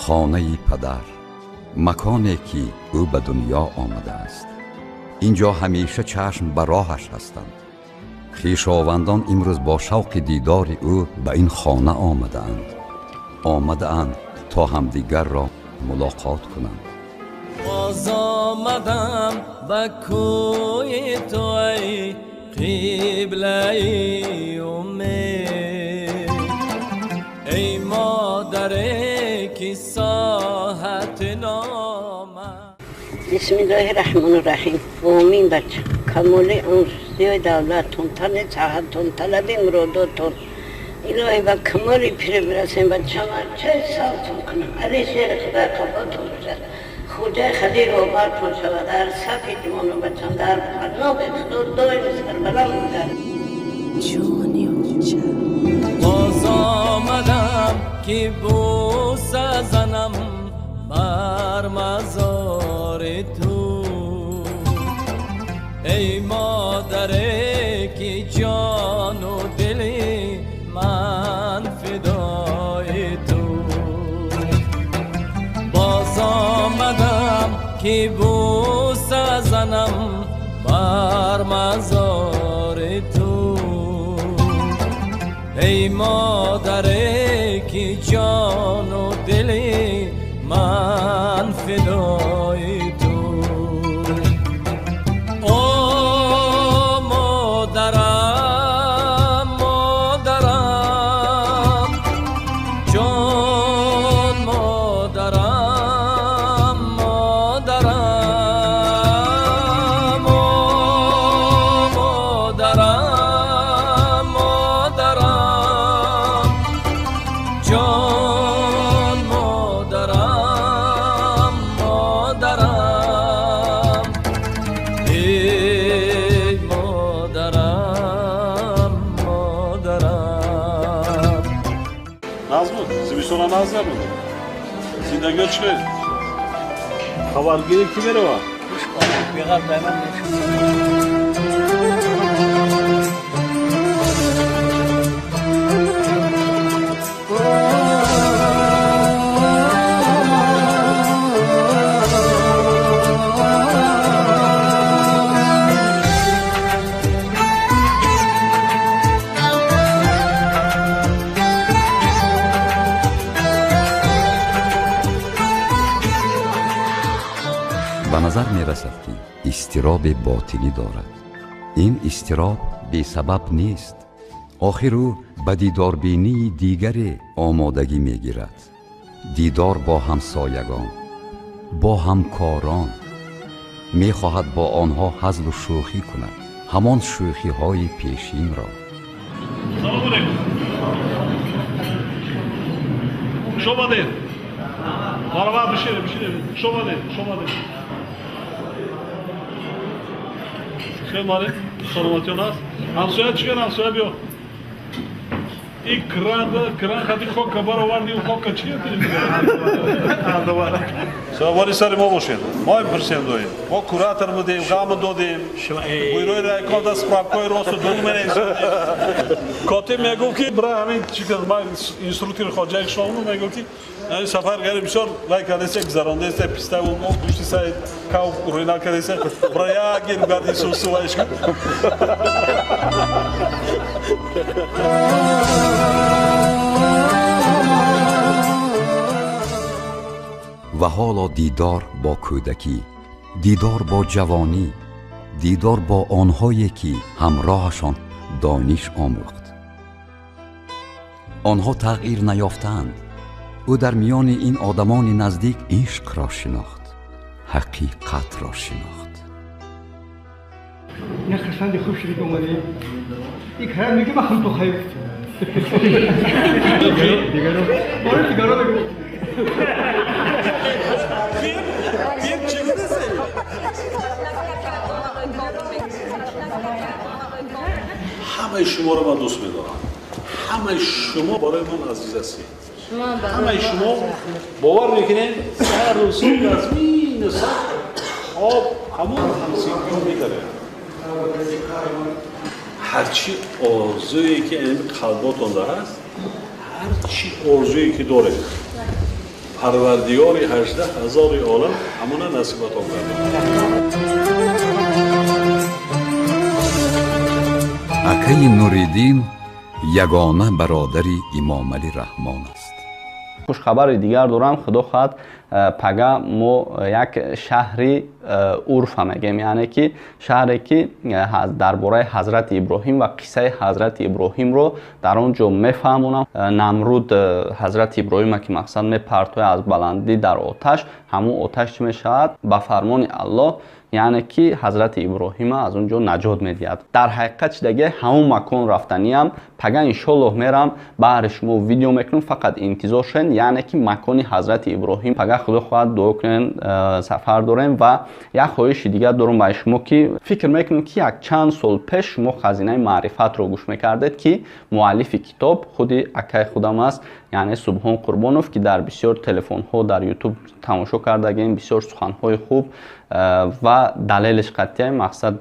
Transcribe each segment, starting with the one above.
Хонаи падар, маконе ки ӯ ба дунё омадааст. Инҷо ҳамеша чашм ба роҳаш ҳастанд. Хешовандон имрӯз бо шавқи дидори ӯ ба ин хона омадаанд. Омадаанд то ҳамдигарро мулоқот кунанд. Боз омадам ба кӯи ту, эй қиблаи умед, эй модаре ки соҳат нома. Бисмиллоҳи раҳмони раҳим. Омин, бача. Камоли умр, зиёи давлаттон, тани саҳаттон, талаби муродотон. Илоҳӣ, ба камоли пирӣ бирасем, бача. Ман чай салтон кунам. Али шери худои қафотон бошад. Хуҷаи хадир обартон шавад. Дар сафи ҷумону бачам, дар паноҳи худо доим сарбаланд бошад. Ҷони оча. Боз омадам ки бӯса занам бар мазори ту, эй модаре ки ҷону дили ман фидои ту. Боз омадам ки бӯса занам бар мазори ту, эй модаре ки ҷону дили ман фидои ту. О модарам, модарам ҷон, модарам, модарам, о модарам, модарам ҷон, модарам, модарам, эй модарам, модарам. Нағз буд, зимистона нағз набуд. Зиндагиё чӣ хел? Хабаргирӣ кӣ меравад? Беғар байман мешуд. Ба назар мерасад, ки изтироби ботинӣ дорад. Ин изтироб бесабаб нест. Охир ӯ ба дидорбинии дигаре омодагӣ мегирад, дидор бо ҳамсоягон, бо ҳамкорон. Мехоҳад бо онҳо ҳазлу шӯхӣ кунад, ҳамон шӯхиҳои пешинро. Салом алейкум, хуш омадед. Марҳамат, бишинед, бишинед. Хуш омадед, хуш омадед. Хел маред, саломатиён аст? Ҳамсоя чӣ кар? Ҳамсоя, биё. И кран, кран хати хока бароварди, хока чи савори сари мо бошед. Мо мепурсем доим, мо куратор будем, ғам додем, буйрои райком справкаҳои росту дурӯғ менависем. Котиб мегуфт, ки бира ҳамин чи, ман инструктори хоҷаи шумо, мегуфт, ки ҳамин сафар гари бисёр вай кардеса, гузарондеса, пиставу гӯшти сай кав рӯйна кардеса, бира як гир гарди сусу вайш кун. Ва ҳоло дидор бо кӯдакӣ, дидор бо ҷавонӣ, дидор бо онҳое ки ҳамроҳашон дониш омӯхт. Онҳо тағйир наёфтаанд. Ӯ дар миёни ин одамони наздик ишқро шинохт, ҳақиқатро шинохт. Не, хурсанди хуб шуди ки омадем. Ик ҳайрат меги, ман хам тохаю. Дигаро. Бори дигаро бигу. Пир чӣ гуфтасе? Ҳамаи шуморо ман дӯст медорам. Ҳамаи шумо барои ман азиз ҳастед. Ҳамаи шумо, бовар мекунед, сару суб аз мину сар хоб ҳамон ҳамсинфиҳо медарем. Ҳарчи орзуе ки ин қалботонда ҳаст, ҳарчи орзуе ки доред, Парвардигори 18 000 олам ҳамона насибатон кард. Акаи Нуриддин ягона бародари Имомалӣ Раҳмон аст. Хушхабари дигар дорам. Худо хоҳад, пага мо як шаҳри Урфа мегем, яъне ки шаҳре ки дар бораи ҳазрати Иброҳим ва қиссаи ҳазрати Иброҳимро дар он ҷо мефаҳмонам. Намруд ҳазрати Иброҳима ки мақсад мепартояд аз баландӣ дар оташ, ҳамун оташ чӣ мешавад? Ба фармони Аллоҳ, яъне ки ҳазрати Иброҳима аз он ҷо наҷот медиҳад. Дар ҳақиқат чидаге ҳамон макон рафтаниям. Пага иншоллоҳ мерам, баҳри шумо видео мекунам, фақат интизор шавед, яъне ки макони ҳазрати Иброҳим. Пага худо хоҳад, дуо кунем, сафар дорем. Ва як хоҳиши дигар дорам ба шумо, ки фикр мекунам, ки як чанд сол пеш шумо Хазинаи маърифатро гӯш мекардед, ки муаллифи китоб худи акаи худам аст, яъне Субҳон Қурбонов, ки дар бисёр телефонҳо, дар Ютуб тамошо кардагем, бисёр суханҳои хуб ва далелиш қатъия. Мақсад,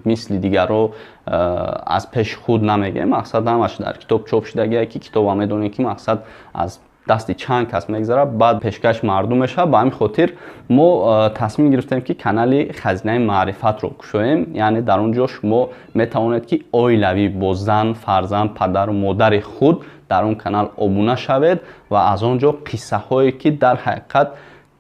мисли дигарро аз пеши худ намегӯем, мақсад ҳамаш дар китоб чоп шудагие, ки китоба медонем, ки мақсад аз дасти чанд кас мегзарад, баъд пешкаш мардум мешавад. Ба ҳамин хотир мо тасмим гирифтем, ки канали Хазинаи маърифатро кушоем, яъне дар он ҷо шумо метавонед, ки оилавӣ бо зан, фарзанд, падару модари худ дар он канал обуна шавед ва аз он ҷо қиссаҳое ки дар ҳақиқат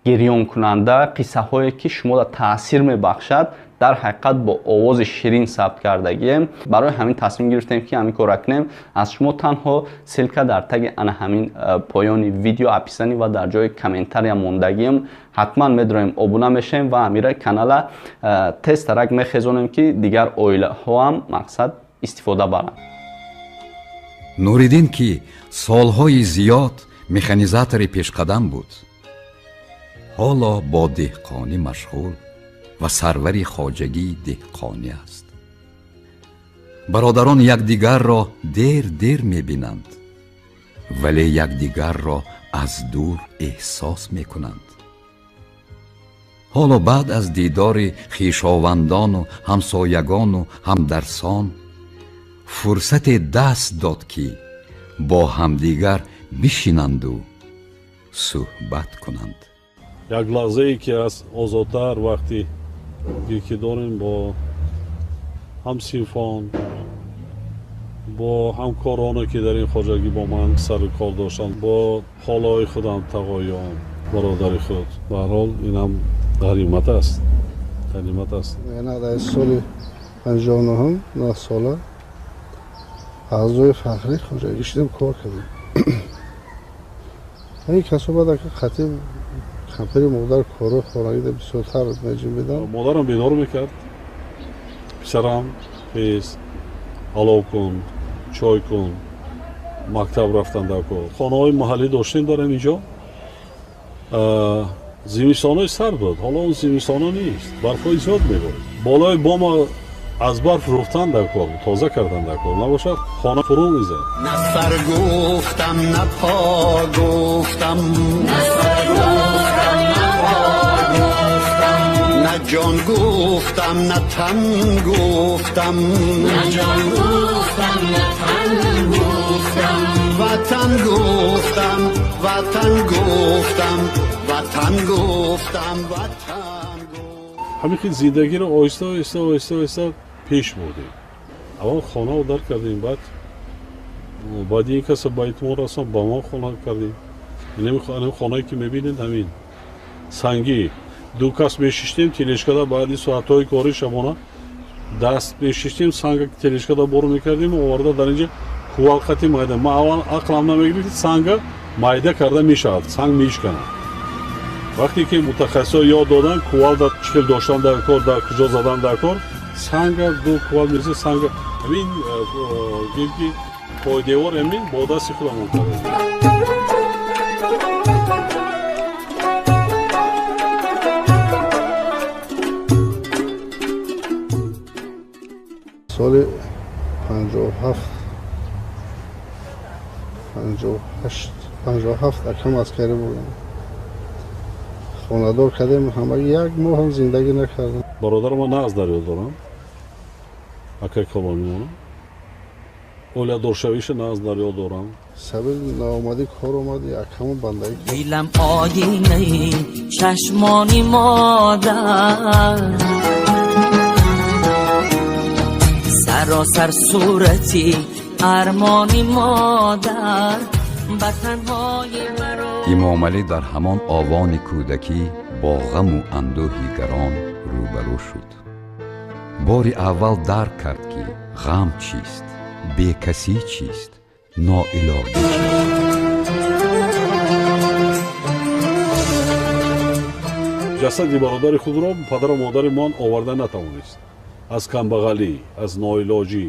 гирёнкунанда, қиссаҳое ки шуморо таъсир мебахшад, дар ҳақиқат бо овози ширин сабт кардагием. Барои ҳамин тасмим гирифтем, ки ҳамин корра кунем. Аз шумо танҳо ссылка дар таги ана ҳамин поёни видео, описание ва дар ҷои комментария мондагием. Ҳатман медроем, обуна мешавем ва ҳамира канала тезтарак мехезонем, ки дигар оилаҳоам мақсад истифода баранд. Нуриддин, ки солҳои зиёд механизатори пешқадам буд, ҳоло бо деҳқонӣ машғул ва сарвари хоҷагии деҳқонӣ аст. Бародарон якдигарро дер дер мебинанд, вале якдигарро аз дур эҳсос мекунанд. Ҳоло баъд аз дидори хешовандону ҳамсоягону ҳамдарсон фурсате даст дод, ки бо ҳамдигар бишинанду суҳбат кунанд. Як лаҳзае ки аз озодтар вақте ки дорем бо ҳамсинфон, бо ҳамкороне ки дар ин хоҷагӣ бо ман сару кор доштанд, бо холаҳои худам, тағоён, бародари худ, ба ҳар ҳол инам ғанимат аст, ғанимат аст. Дар соли 59-ум, 9 сола, аъзои фахрӣ хоҷагӣ шудем, кор кардем. Ин касо баъд ака қатъи кампири модар корҳои хонагида бисёртар меҷунбидам. Модарам бедор мекард: «Писарам, хез, алов кун, чой кун, мактаб рафтан дар кор». Хонаҳои маҳаллӣ доштем дар ин ҷо. Зимистонҳои сард буд, ҳоло он зимистонҳо нест, барфҳои зиёд меборид. Болои бома аз барф руфтан дар кор, тоза кардан дар кор, набошад, хона фурӯ мезад. На сар гуфтам, на по гуфтам, на сар гуфтам, на по гуфтам, на ҷон гуфтам, на тан гуфтам, на ҷон гуфтам, на тан гуфтам, ватан гуфтам, ватан гуфтам, ватан гуфтам, ватан. Ҳамин хел зиндагиро оҳиста оҳиста, оҳиста оҳиста пеш бурдем. Аввал хонаро дар кардем, баъд баъди ин каса ба итмом расон, ба мо хона кардем. Ин хонае ки мебинед, ҳамин сангӣ, ду кас мешиштем тележкада. Баъди соатҳои кори шабона даст мешиштем, санга тележкада бор мекардем, оварда дар инҷа кувалқати майда. Ман аввал ақлам намегирифт, санга майда карда мешавад, санг мешканад. Вақте ки мутахассисо ёд доданд, кувалда чӣ хел доштан дар кор, дар куҷо задан дар кор, санга ду кувал мереза, санга ҳамин гӯем ки пойдевор ҳамин бо дасти худамон кардем. Соли 57, 58, 57 акам аскарӣ будам, хонадор кардем, ҳамаги як моҳ ҳам зиндагӣ накардам. Бародарама нағз дар ёд дорам, акай калонимона, оиладоршавиша нағз дар ёд дорам. Сабил наомадӣ, кор омадӣ, акаму бандагӣ. Дилам оинаи чашмони модар, саросар сурати армони модар, ба танҳои маро. Имомалӣ дар ҳамон овони кӯдакӣ бо ғаму андӯҳи гарон рӯбарӯ шуд. Бори аввал дарк кард, ки ғам чист, бекасӣ чист, ноилоҷӣ чист. Ҷасади бародари худро падару модари мон оварда натавонист, аз камбағалӣ, аз ноилоҷӣ,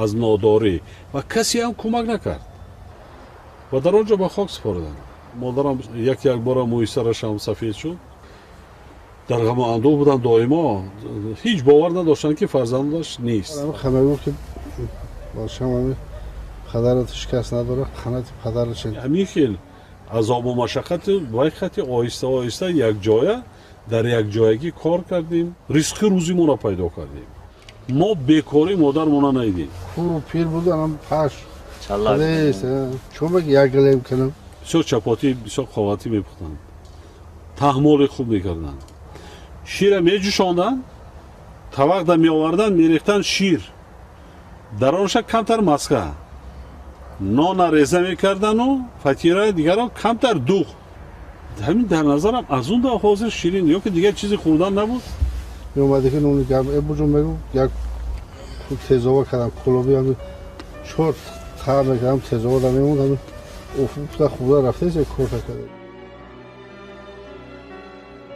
аз нодорӣ, ва касе ҳам кӯмак накард ва дар он ҷо ба хок супориданд. Модарам як як бора мӯи сарашам сафед шуд, дар ғаму андӯҳ буданд доимо, ҳеҷ бовар надоштанд, ки фарзандаш нест. Мегуфт, ки бошам, ҳами падарат ҳеч кас надорад, қанати падараш. Ҳамин хел азобу машаққати вай хати оҳиста оҳиста якҷоя дар якҷоягӣ кор кардем, ризқи рӯзимонро пайдо кардем. Мо бекорӣ модармона надидем. Куру пир буданам, паш чун як галем кунам. Бисёр чапотӣ, бисёр қоватӣ мепухтанд, таҳмоли хуб мекарданд, шира меҷӯшонданд, тавақда меоварданд, мерехтанд шир дар онша, камтар маска, нона реза мекардану фатира, дигарон камтар дуғ. Ҳамин дар назарам аз он да ҳозир ширин ё ки дигар чизи хӯрдан набуд. Меомади, ки нони гарм эбуҷо, мегу, як тезова кардам, кулоби ҳами чор тар мекардам, тезова да мемонд, ҳами уфта хӯрда рафтест, як кор карда.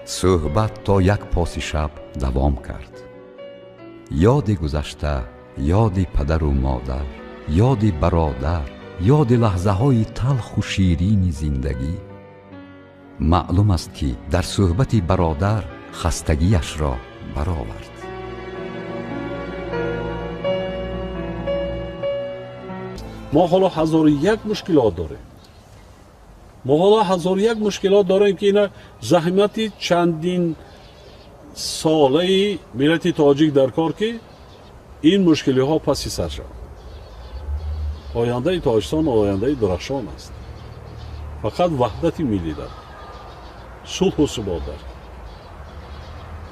Суҳбат то як поси шаб давом кард. Ёди гузашта, ёди падару модар, ёди бародар, ёди лаҳзаҳои талху ширини зиндагӣ. Маълум аст, ки дар суҳбати бародар хастагиашро баровард. Мо ҳоло 1001 мушкилот дорем, мо ҳоло 1001 мушкилот дорем, ки ина заҳмати чандин солаи миллати тоҷик дар кор, ки ин мушкилиҳо паси сар шавад. Ояндаи Тоҷикистон ояндаи дурахшон аст, фақат ваҳдати миллӣ дар сулҳу субот дар.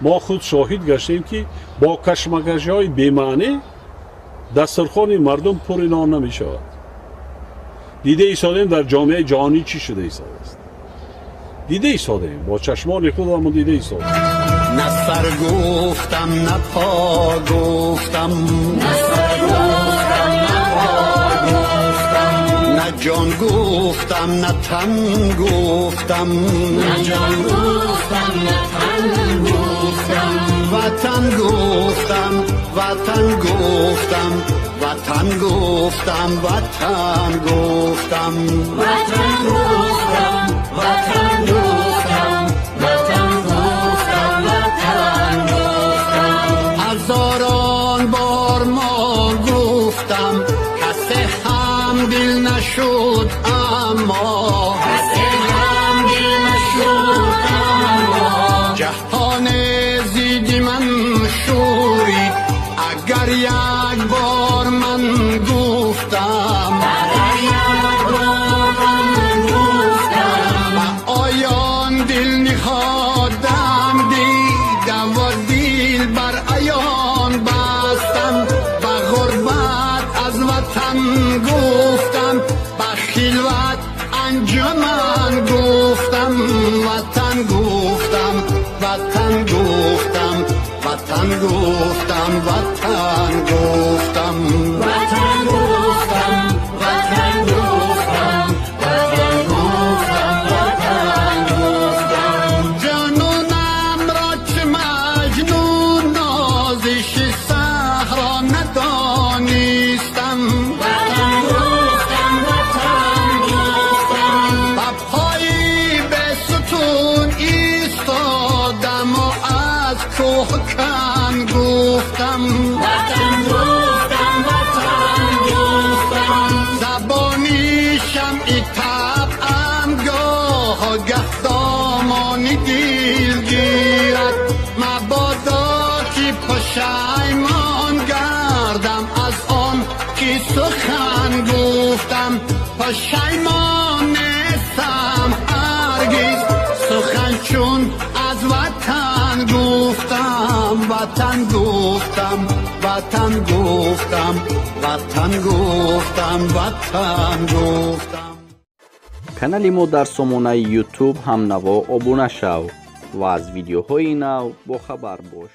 Мо худ шоҳид гаштем, ки бо кашмакашиҳои бемаънӣ дастархони мардум пури нон намешавад. Дида истодем, дар ҷомеаи ҷаҳонӣ чӣ шуда истодааст, дида истодем, бо чашмони худамон дида истодем. На сар гуфтам, на по гуфтам, на сар гуфтам, на по гуфтам, на ҷон гуфтам, на тан гуфтам, на ҷон гуфтам, на тан гуфтам, ватан гуфтам, ватан гуфтам, ватан гуфтам, ватан гуфтам, ватан гуфтам, ватан гуфтам, ватан гуфтам, ватан гуфтам. Ҳазорон бор мо гуфтам, касе ҳам дил нашуд, аммо касе ҳам дил нашуд, аммо ҷаҳон зидди ман шӯрид. Агар як бор ман гуфтам, агар як бор ман гуфтам, ба оён дил ниҳодам, дидам ва дил бар аён бастам, ба ғурбат аз ватан гуфтам, ба хилват анҷуман гуфтам, ватан гуфтам, ватан гуфтам, ватан гуфтам, ватан гуфтам, ватан гуфтам, ватан гуфтам, ватан гуфтам, ватан гуфтам. Ҷонунам ро чӣ маҷнун нозиши саҳро надонистам. Ватан гуфтам, ватан гуфтам, ба пои бесутун истодам аз кӯҳ кан гуфтам. Ватан гуфтам, ватан гуфтам, забони шамъи табъам гоҳ гаҳ домони дил гирад, мабодо ки пушаймон гардам аз он ки сухан гуфтам. Пашаймон нестам ҳаргиз, сухан чун аз ватан гуфтам, ватан гуфтам, ватан гуфтам, ватан гуфтам, ватан гуфтам. Канали мо дар сомонаи YouTube ҳамнаво обуна шав ва аз видеоҳои нав бохабар бош.